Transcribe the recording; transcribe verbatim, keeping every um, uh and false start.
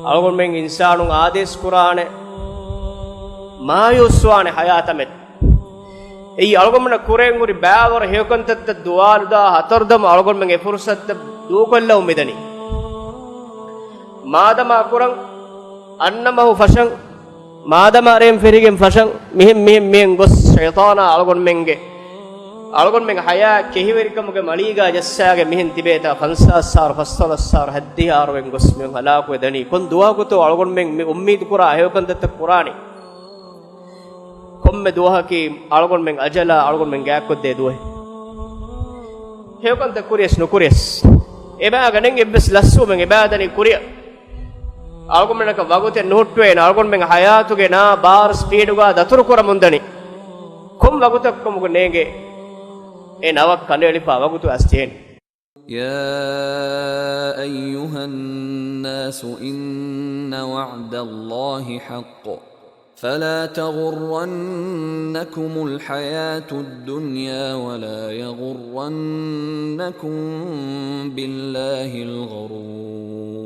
އަޅުގަނޑުމެން އިންސާނުން އާދޭސް ކުރާނެ، މާޔޫސްވާނެ ޙަޔާތަށް މެދު. އެއީ އަޅުގަނޑުމެންނަށް ކުރެން ހުރި ބައިވަރު ހެޔޮކަންތައްތައް ދުވާލުދާ ހަތަރުދަމު އަޅުގަނޑުމެން އެ ފުރުސަތުތައް ދޫކޮށްލަމުން މިދަނީ. މާދަމާ ކުރަން، އަންނަ މަހު ފަށަން، މާދަމާ ރޭން ފެރިގެން ފަށަން، މިހެން މިހެން މިހެން ގޮސް ޝައިޠާނާ އަޅުގަނޑުމެންގެ، އަޅުގަނޑުމެން ޙަޔާ ކެހިވެރިކަމުގެ މަޅީގާ ޖައްސާގެ މިހެން ތިބޭތާ ފަންސާސް އަހަރު، ފަސްދޮޅަސް އަހަރު، ހައްދިހަ އަހަރު ވެން ގޮސް މިހެން ހަލާކުވެ ދަނީ. ކޮން ދުވަހަކުތޯ އަޅުގަނޑުމެން މި އުއްމީދު ކުރާ ހެޔޮކަންތައްތައް ކުރާނީ؟ ކޮންމެ ދުވަހަކީ އަޅުގަނޑުމެން އަޖަލާ އަޅުގަނޑުމެން ގާތްކޮށްދޭ ދުވަހެއް. ހެޔޮކަންތައް ކުރިޔަސް ނުކުރިޔަސް، އެބައިގަނޑެއް އެއްވެސް ލަސްވުމެއް އެބައިދަނީ ކުރިއަށް. އަޅުގަނޑުމެންނަކަށް ވަގުތެއް ނުހުއްޓުވޭނެ. އަޅުގަނޑުމެން ޙަޔާތުގެ ނާ ބާރު ސްޕީޑުގާ ދަތުރު ކުރަމުންދަނީ. ކޮން ވަގުތަކު ކަމުގަ ނޭނގޭ؟ އެ ނަވަ ކަނޑައެޅިފާ ވަގުތު އަސް ޖޭނެ. يا أيها الناس إن وعد الله حق فلا تغرنكم الحياة الدنيا ولا يغرنكم بالله الغرور.